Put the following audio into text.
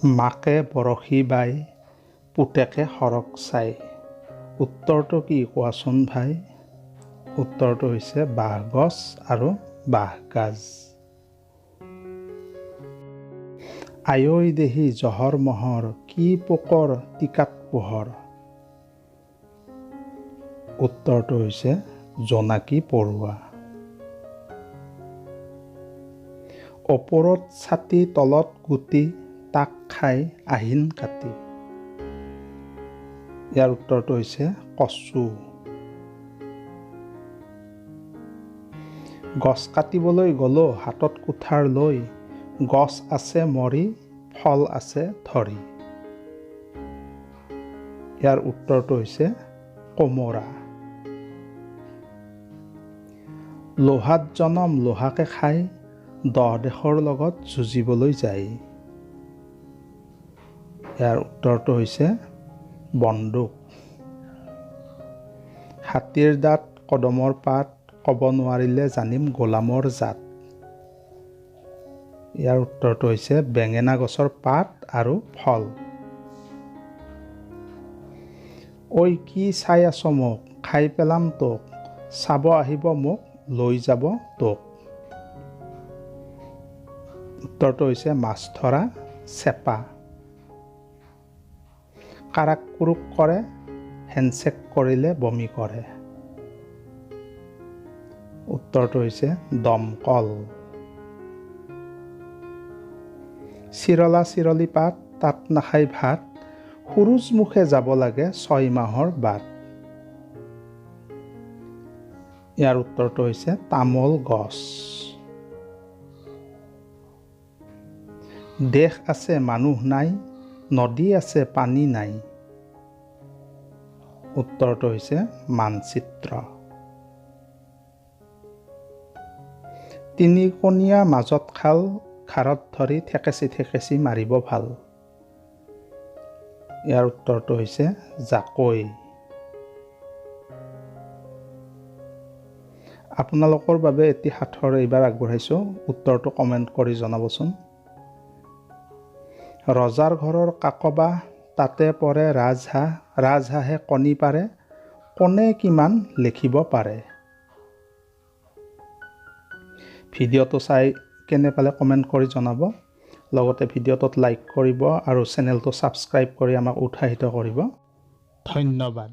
মাকে বৰশী বাই, পুতেকে সৰগ চাই। উত্তৰটো কি কোৱাচোন ভাই? উত্তৰটো হৈছে বাঁহগছ আৰু বাঁহগাজ। আয়ৈ দেহি জহৰ মহৰ, কি পোকৰ টিকাত পোহৰ। উত্তৰটো হৈছে জোনাকী পৰুৱা। ওপৰত ছাতি তলত গুটি, তাক খাই আহিন কাটি। ইয়াৰ উত্তৰটো হৈছে কচু। গছ কাটিবলৈ গ'লো হাতত কুঠাৰ লৈ, গছ আছে মৰি ফল আছে ধৰি। ইয়াৰ উত্তৰটো হৈছে কোমোৰা। লোহাত জনম লোহাকে খাই, দহ দেশৰ লগত যুঁজিবলৈ যায়। ইয়াৰ উত্তৰটো হৈছে বন্দুক। হাতীৰ দাঁত কদমৰ পাত, ক'ব নোৱাৰিলে জানিম গোলামৰ জাত। ইয়াৰ উত্তৰটো হৈছে বেঙেনা গছৰ পাত আৰু ফল। ঐ কি চাই আছ মোক, খাই পেলাম তোক, চাব আহিব মোক, লৈ যাব তোক। উত্তৰটো হৈছে মাছ ধৰা চেপা। কাৰাক কুৰুক কৰে, হেণ্ডছেক কৰিলে বমি কৰে। উত্তৰটো হৈছে দমকল। চিৰলা চিৰলি পাত, তাত নাখাই ভাত, সূৰুযমুখে যাব লাগে 6 মাহৰ বাট। ইয়াৰ উত্তৰটো হৈছে তামোল গছ। দেশ আছে মানুহ নাই, নদী আছে পানী নাই। উত্তৰটো হৈছে মানচিত্ৰ। তিনিকোণীয়া মাজত খাল, ঘাৰত ধৰি ঠেকেচি ঠেকেচি মাৰিব ভাল। ইয়াৰ উত্তৰটো হৈছে জাকৈ। আপোনালোকৰ বাবে এটি সাঁথৰ এইবাৰ আগবঢ়াইছোঁ, উত্তৰটো কমেণ্ট কৰি জনাবচোন। ৰজাৰ ঘৰৰ কাকবা, তাতে পৰে ৰাজহাঁহ, ৰাজহাঁহে কণী পাৰে, কোনে কিমান লিখিব পাৰে। ভিডিঅ'টো চাই কেনে পালে কমেণ্ট কৰি জনাব, লগতে ভিডিঅ'টোত লাইক কৰিব আৰু চেনেলটো ছাবস্ক্ৰাইব কৰি আমাক উৎসাহিত কৰিব। ধন্যবাদ।